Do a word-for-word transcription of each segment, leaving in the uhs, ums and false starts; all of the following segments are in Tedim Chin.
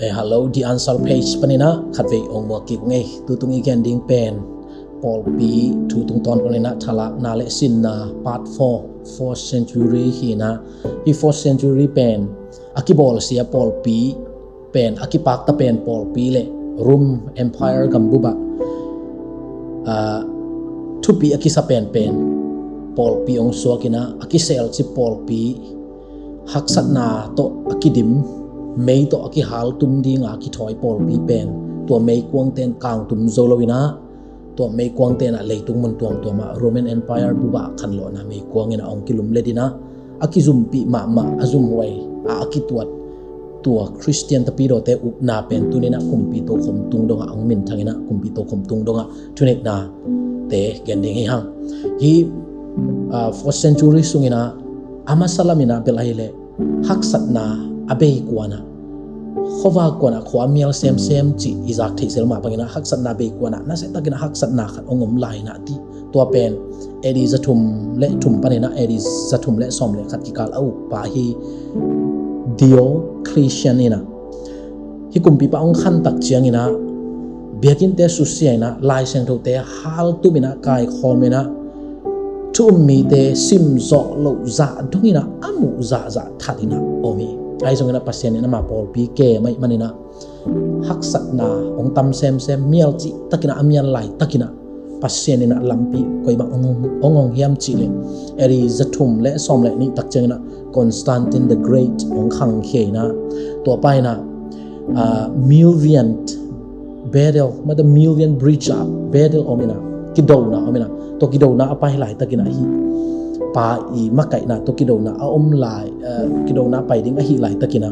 Eh, hello, The Answer Page paninah khatvei ong muak kik ung ei. Tutung i gen ding pen pawlpi thu tungtawn paninah thalakna le sinna part four, fourth century hinah. Hi fourth century pen a kibawlsia pawlpi pen, a kipakta pen pawlpi le Rome Empire gambup ah, ah, thupi a kisa penpen pawlpi ong suakinah, a kiselcip pawlpi, haksatna tawh a kidim, mei tawh a kihaltum dinga kithawi pawlpi pen, tua meikuangten kangtum zo loinah, tua meikuangtenah leitung mun tuamtuamah Roman Empire bup ah khanlawhna meikuanginah ong kilum letinah, a kizumpih mahmah, a zumhuai a, a kituat tua Khristian tapidawte upna pen tuninah kumpi tokhom tung dongah ong minthanginah, kumpi tokhom tung dongah thuneihna te gen ding hi hang. Hi, ah, fourth century sunginah a masa laminah bel ahileh haksatna a beikuanah, khuavak kuanah khua mial semsem cih i zak theih zel mah banginah haksatna beikuanah nasiatakinah haksatna khat ong om lai inah ti. Tua pen A D zathum le thum paninah A D zathum le sawm le khat kikal a ukpa hi Diocletian inah, hi kumpipa ong khantak cianginah biakinnte susia inah, Lai Siangthote haltum inah, kaikhawm inah, thu um mite simzawh loh zah donginah a muh zahzah that inah om hi. Ahi zonginah Pasian in ama pawlpi ke maih maninah haksatna ong tam semsem, mial cihtakinah, a mial laitakinah Pasian inah lampi koi bang ong, ong, ong hiam cihleh, A D zathum le sawm le nih tak cianginah Constantine the Great ong khangkhia inah, tua pa inah, ah, Milvian Battle, mah the Milvian Bridge ah battle om inah, kidona om inah, tua kidona a pai laitakinah hi pa i makaihna tua kidona a om lai, ah, kidona a pai ding ahi laitakinah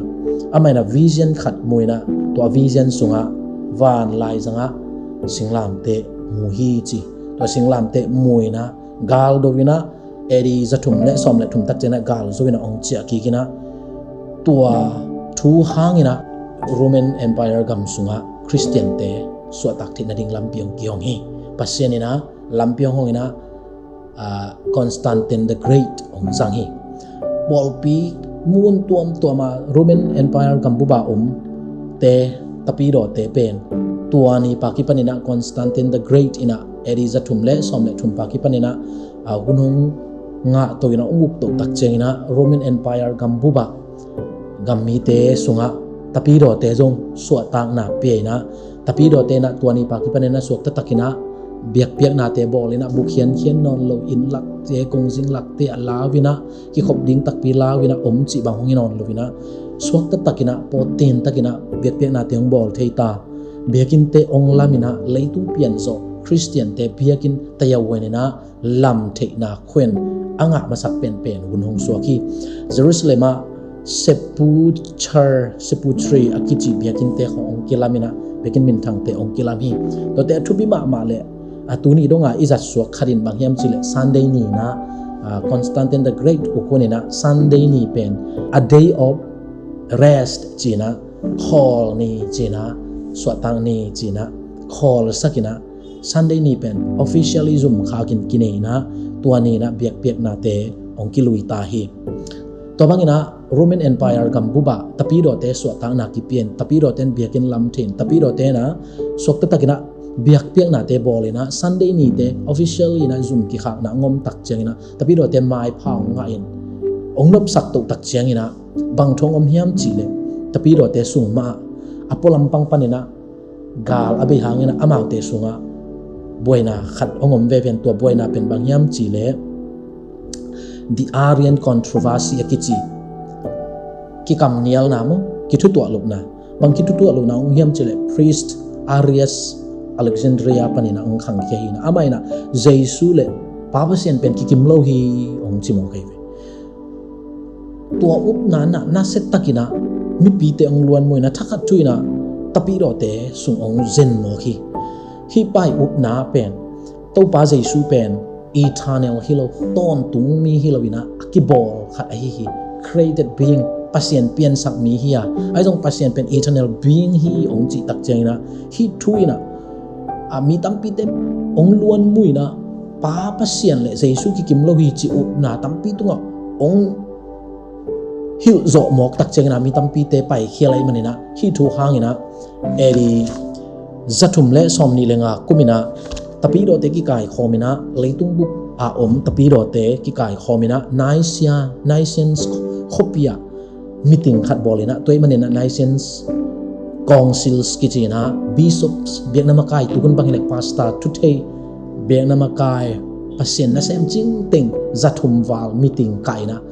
amah inah vision khat mu inah, tua vision sungah van laizangah singlamteh mu hi ci. Tua singlamteh mu inah galdo inah, A D zathum le sawm le thum tak cianginah galzo inah ong ciah kik inah, tua thu hanginah Roman Empire gam sungah Khristiante suahtak theih nading lampi ong kihong hi. Pasian inah lampi ong hong inah, ah, Constantine the Great ong zang hi. Pawlpi mun tuamtuama Roman Empire gambup a omte tapidawte pen, tua ni pa kipaninah Constantine the Great inah A D zathum le sawm le thum pa kipaninah, ah, hun hong ngahto inah ong ukto tak cianginah Roman Empire gambup ah gammite sungah tapidawte zong suahtakna pia inah, tapidawte inah tua ni pa kipaninah suakta takinah biakpiaknate bawl inah, bukhiankhian nawn lo, inn lakte, kongzing lakte a lau inah, kikhop ding takpi lau inah, om cih bang hong hi nawn lo inah, suakta takinah, pawtin takinah biakpiaknate hong bawl thei ta. Biakinnte ong lam inah, leitung pianzawh Khristiante biakinn tayawen inah lam theihna khuan a ngah masak penpen hun hong suak hi. Jerusalem ah sepulchre, sepulchre a kici biakinnte khong ong kilam inah, biakinn minthangte ong kilam hi. Tuate a thupi mahmah le a tuni donga i zat suak khat in bang hiam cihleh Sunday ni inah, ah, Constantine the Great uk hun inah Sunday ni pen a day of rest ci inah, khawl ni ci inah, suahtak ni ci inah, khawlsak inah, Sunday ni pen officially zum khakin kinei inah, tua ni inah biakpiaknate ong kilui ta hi. Tua bang inah Roman Empire gambup ah tapidawte suahtakna kipia in, tapidawte in biakinn lam thei in, tapidawte inah suakta takinah biakpiaknate bawl inah, Sunday nite officially inah zum kikhakna ong om tak cianginah tapidawte maipha ong ngah in, ong nopsak toh tak cianginah bang thu ong om hiam cihleh, tapidawte sung mah a pualampang paninah gal a bei hanginah amaute sungah buaina khat ong om veve in, tua buaina pen bang hiam cihleh The Arian Controversy a kici, kikamnialna maw, kithutuah lohna. Bang kithutuah lohna ong hiam cihleh, priest Arius Alexandria paninah ong khangkhia hi inah, amah inah Jesu le Pa Pasian pen kikim lo hi ong ci mawk hi ve. Tua upna inah nasiatakinah mipite ong luanmu inah, thakhat thu inah tapidawte sung ong zen mawk hi. Hih pa i upna pen, Topa Jesu pen eternal hi lo, tawntung mi hi lo inah a kibawl khat ahi hi. Created being, Pasian piansak mi hi a, ahi zong Pasian pen eternal being hi ong cih tak cianginah, hih thu inah, a, mi tampite ong luanmu inah, Pa Pasian le Jesu kikim lo hi cih upna tampi tungah ong hilh zawh mawk tak ciangin ah mi tampite paikhia lai manin ah, hih thu hangin ah A D zathum le sawmnih le nga kumin ah Tapidawte kikaikhawmin ah leitung bup a om Tapidawte kikaikhawmin ah Nicaea, Nicene khuapi ah meeting khat bawlin ah, tua ahih manin ah Nicene Councils kici-in ah bishops, biakna makai, tu hun bangin ah pastor, thuthei, biakna makai, Pasian nasem cingteng zathum val meeting kah in ah,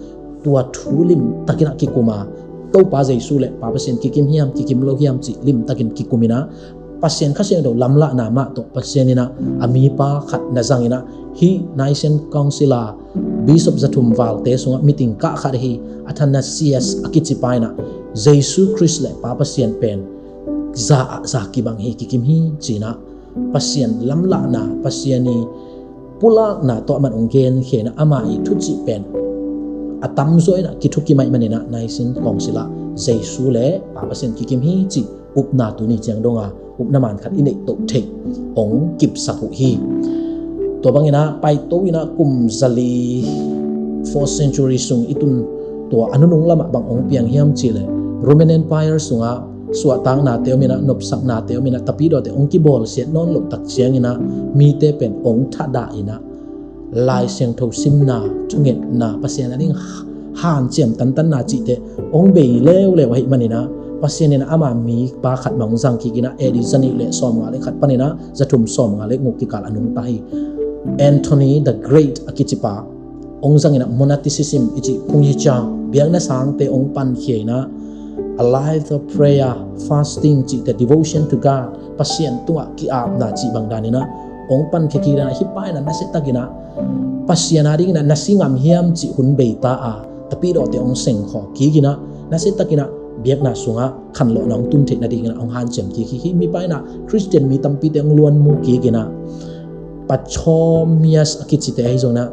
tua thu limtakin ah kikum a, Topa Jesu le Pa Pasian kikim hiam, kikim lo hiam cih limtakin kikumin ah, Pasian Kha Siangtho lamlahna mah tawh Pasian in ah a mipa khat na zangin ah, hih Nicene Council a bishop zathum valte sungah meeting kah khat ahi Athanasius a kici pa in ah, Jesu Khrist le Pa Pasian pen za ah za kibang hi, kikim hi ci-in ah, Pasian lamlahna, Pasian i pulakna tawh aman hong genkhia in ah, ama i thucih pen a tamzaw in ah kithukim ahih manin ah Nicene Council ah Jesu le Pa Pasian kikim hi cih upna tuni ciang dong a upna man khat i neih toh theih hong kipsak uh hi. Tua bangin ah paito in ah kum zali, fourth century sung i tun, tua a nunung lamah bang hong piang hiam cih leh, Roman Empire sungah suahtaknate om in ah, nopsaknate om in ah, Tapidawte hong kibawlsiat nawn loh tak ciangin ah mite pen hong thadah in ah, Lai Siangtho simna, thungetna, Pasian ading hanciam tantanna cihte hong bei leuleu ahih manin ah, Pasian in ah ama mipa khat mah hong zang kik in ah, A D zanih le sawmnga le khat panin ah zathum sawmnga le guk kikal a nungta hi Anthony the Great a kici pa hong zang in ah, monasticism i cih phungcica, biakna sangte hong pankhia in ah, a life of prayer, fasting cihte, devotion to God, Pasian tungah ki-apna cih bang dan in ah hong pankhia kik in ah, hih pa in ah nasiatakin ah Pasian adingin ah na si ngam hiam cih hun bei ta a, Tapidawte hong sengkhawk kik in ah, nasiatakin ah biakna sungah khanlawhna hong tun theih nadingin ah hong hanciam kik hi. Hih mipa in ah Khristian mi tampite hong luanmu kik in ah, Pachomius a kicite ahi zongin ah,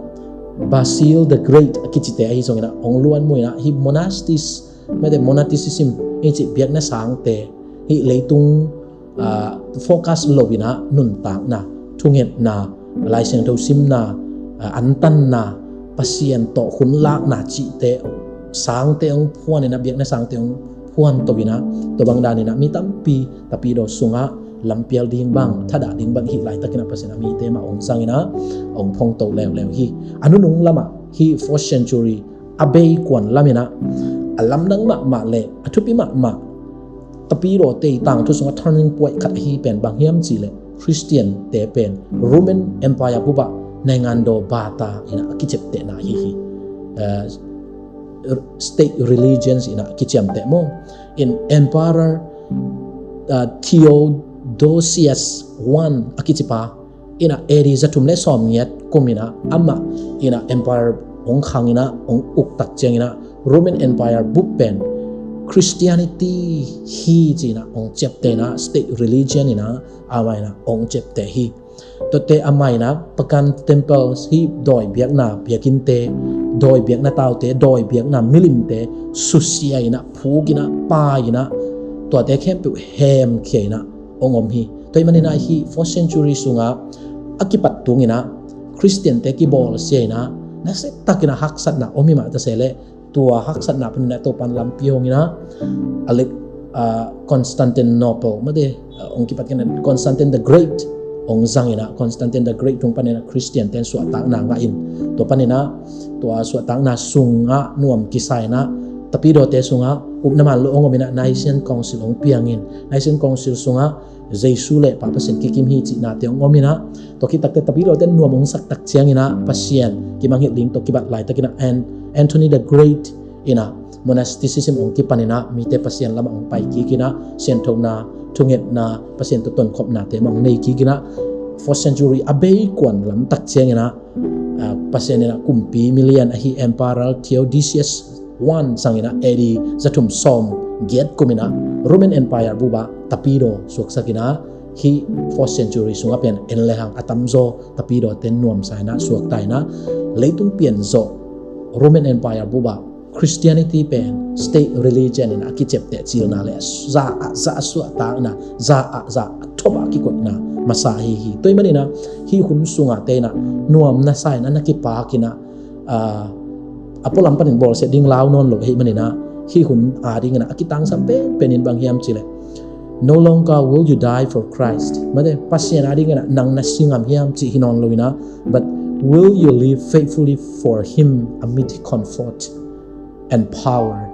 Basil the Great a kicite ahi zongin ah hong luanmu in ah, hih monastis, mate, monasticism i cih biakna sangte, hih leitung ah, focus lo in ah nuntakna, thungetna, Lai Siangtho simna, ah, antanna, Pasian tawh hun lakna cihte, sangte hong phuan in ah, biakna sangte hong phuanto in ah, tua bang dan in ah mi tampi Tapidaw sungah lampial ding bang, thadah ding bang, hih laitakin ah Pasian a mite mah hong zang in ah hong phongto leuleu hi. A nunung lamah hih fourth century a bei kuan lam in ah, a lamdang mahmah le a thupi mahmah, Tapidawte i tangthu sungah turning point khat ahi pen bang hiam cih leh, Khristiante pen Roman Empire bup ah naingandaw bata in ah a kiciaptehna ahi hi. Eh, state religions in ah kiciamteh maw. In Emperor, uh, Theodosius one a kici pa in ah A D zathum le sawmngiat kum in ah amah in ah empire hong khang in ah hong uk tak ciangin ah, Roman Empire bup pen Christianity hi ci-in ah hong ciapteh in ah, state religion in ah amah in ah hong ciapteh hi. Tuate amah in ah pagan temples, hih dawi biakna biakinnte, dawi biakna taute, dawi biakna milimte susia in ah, phuk in ah, pai in ah, tuate khempeuh hemkhia in ah hong om hi. Tua ahih manin ah hih fourth century sungah a kipat tung in ah Khristiante kibawlsia in ah, nasiatakin ah haksatna om hi mah ta se leh, tua haksatna panin ah Topan lampi hong in ah, Alec, ah, Constantinople, mate, ah, hong kipat kei in ah Constantine the Great hong zang in ah, Constantine the Great tung panin ah Khristiante in suahtakna ngah in, tua panin ah tua suahtakna sungah nuam kisa in ah, Tapidawte sungah upna man lo hong om in ah Nicene Council hong piang in, Nicene Council sungah Jesu le Pa Pasian kikim hi cihnate hong om in ah, tua khit takteh Tapidawte nuam hong sak tak ciangin ah Pasian kimangngilh ding tawh kibat laitakin ah An-, Anthony the Great in ah monasticism hong kipan in ah mite Pasian lamah hong pai kik in ah, sianthona, thungetna, Pasian tawh tonkhopnate mah hong nei kik in ah, fourth century a bei kuan lam tak ciangin ah, ah, Pasian in ah kumpi milian ahi Emperor Theodosius one zang in ah A D zathum sawmgiat kum in ah Roman Empire bup ah Tapidaw suaksak in ah, hih fourth century sungah pen en le hang a tamzaw Tapidawte nuamsa in ah suakta in ah, leitung pian zawh Roman Empire bup ah Christianity pen state religion in a kiciapteh cilna le za ah za a suahtakna, za ah za a thop ah kikoihna masa ahi hi. Tua ahih manin ah hih hun sungah te in ah nuamna sa in ah na kipak in ah, ah, a pualam panin bawlsia ding lau nawn lo ahih manin ah, Hih hun adingin ah a kitangsam penpen in bang hiam cih leh, no longer will you die for Christ. Mate, Pasian adingin ah nang na si ngam hiam cih hi nawn lo in ah, but will you live faithfully for him amid comfort and power,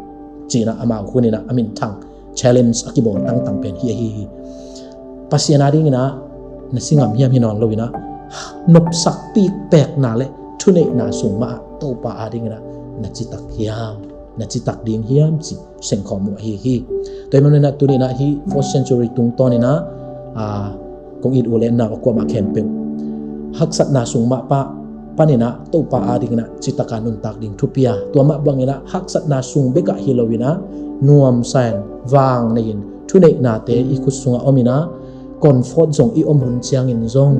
ci-in ah amau hun in ah a minthang challenge a kibawl tangtang pen hi ahi hi. Pasian adingin ah na si ngam hiam hi nawn lo in ah, nopsak pikpekna le thuneihna sung mah ah Topa adingin ah na citak hiam, na citak ding hiam cih sengkhawm uh ahi hi. Tua ahih manin ah tuni in ah hih fourth century tungtawn in ah, aa, kong it uh le nau a kuamah khempeuh haksatna sung mah pa panin ah Topa adingin ah citak a nuntak ding thupi a, tua mah bangin ah haksatna sung bek ah hi lo in ah nuamsa in, vang nei in, thuneihnate i khut sungah om in ah, comfort zone i om hun ciangin zong,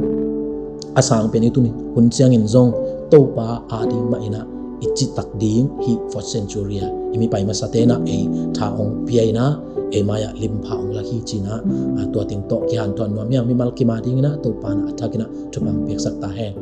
a sang pen i tun hun ciangin zong, Topa ading mah in ah i citak ding hih fourth century a i mi pai masate in ah ei tha hong pia in ah, ei mai-ah limpha hong lak hi ci-in ah, aa, tua teng tawh kihanthawn nuam hi hang. Mimal kim adingin ah Topa in ah a thakin ah thupha hong piaksak ta hen.